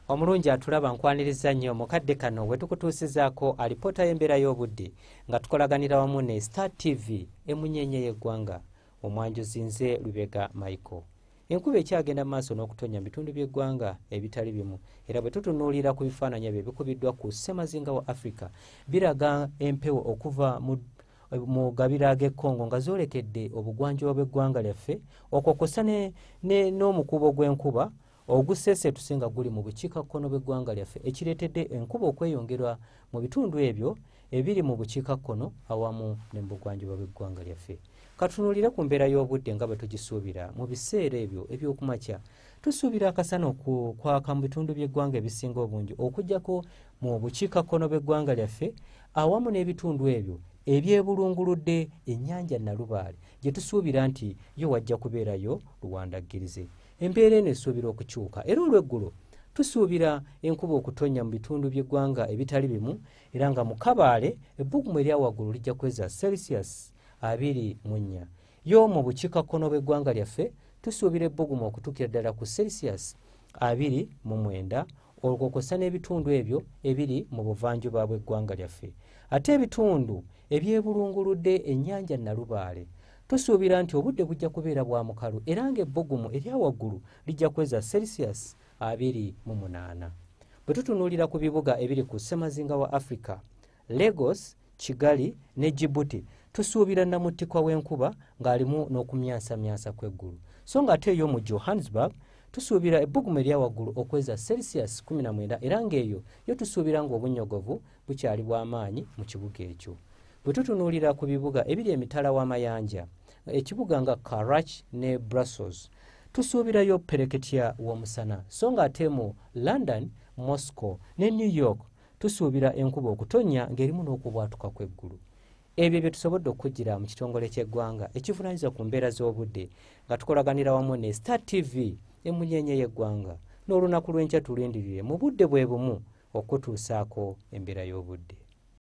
Omulungi atulaba, nkwaniriza nnyo mukadde kano we tukutuusizaako alipoota y'embeera y'obudde nga tukolaganira wamu ne Star TV, emunyenye y'eggwanga. Omwanjuzi nze Lubega Michael. Enkuba ekyagenda mu maaso n'okutonya mu bitundu by'eggwanga ebitali bimu, era bwe tutunuulira ku bifaananyi ebyo ebikubiddwa ku ssemazinga wa Africa, biraga empewo okuva mu gabira ag'e Congo nga zoolekedde obugwanjuba bw'eggwanga lyaffe, okwo kw'ossa n'omukuubo gw'enkuba oguseeseetuse nga guli mu bukiikakkono bw'eggwanga lyaffe, ekireetedde enkuba okweyongerwa mu bitundu ebyo ebiri mu bukiikakkono awamu ne mu bugwanjuba bw'eggwanga lyaffe. Katunuulire ku mbeera y'obudde nga bwe tugisuubira mu biseera ebyo ebyokumakya. Tusuubira akasana okwaka mu bitundu by'eggwanga ebisinga obungi, okuggyako mu bukiikakkono bw'eggwanga lyaffe awamu n'ebitundu ebyo ebyebulunguludde ennyanja Nalubaale, gye tusuubira nti yo wajja kubeerayo luwandaggirize. Embeera eno esuubira okukyuka, era olweggulo tusuubira enkuba okutonnya mu bitundu by'eggwanga ebitali bimu, era nga mu Kabaale ebbugumu erya waggulu lijja kweza Celsius 24. Yo mu bukiikakkono bw'eggwanga lyaffe tusuubira ebbugumu okutuukira ddala ku Celsius 29, olwo kw'ossa n'ebitundu ebyo ebiri mu buvanjuba bw'eggwanga lyaffe. Ate ebitundu ebyebulunguludde ennyanja Nalubaale tusuubira nti obudde bujja kubeera bwa mukalu, era ng'ebbugumu erya waggulu lijja kweza Celsius 28. Bwe tutunuulira ku bibuga ebiri ku ssemazinga wa Africa, Lagos, Kigali ne Djibouti, tusuubira namuttikwa w'enkuba ng'alimu n'okumyansamyansa kw'eggulu. So nga ate eyo mu Johannesburg tusuubira ebbugumu erya waggulu okweza Celsius 19, era ng'eyo yo tusuubira ng'obunnyogovu bukyali bw'amaanyi mu kibuga ekyo. Bwe tutunuulira ku bibuga ebiri emitala w'amayanja, ekibuga nga Karachi ne Brussels, tusuubirayo pereketya w'omusana. So nga ate mu London, Moscow ne New York tusuubira enkuba okutonnya ng'erimu n'okubwatuka kw'eggulu. Ebyo bye tusobodde okukugira mu kitongole ky'eggwanga ekivunaanyizibwa ku mbeera z'obudde nga tukolaganira wamu ne Star TV, emunyenye y'eggwanga. N'olunaku lw'enkya tulindirire mu budde bwe bumu okutuusaako embeera y'obudde.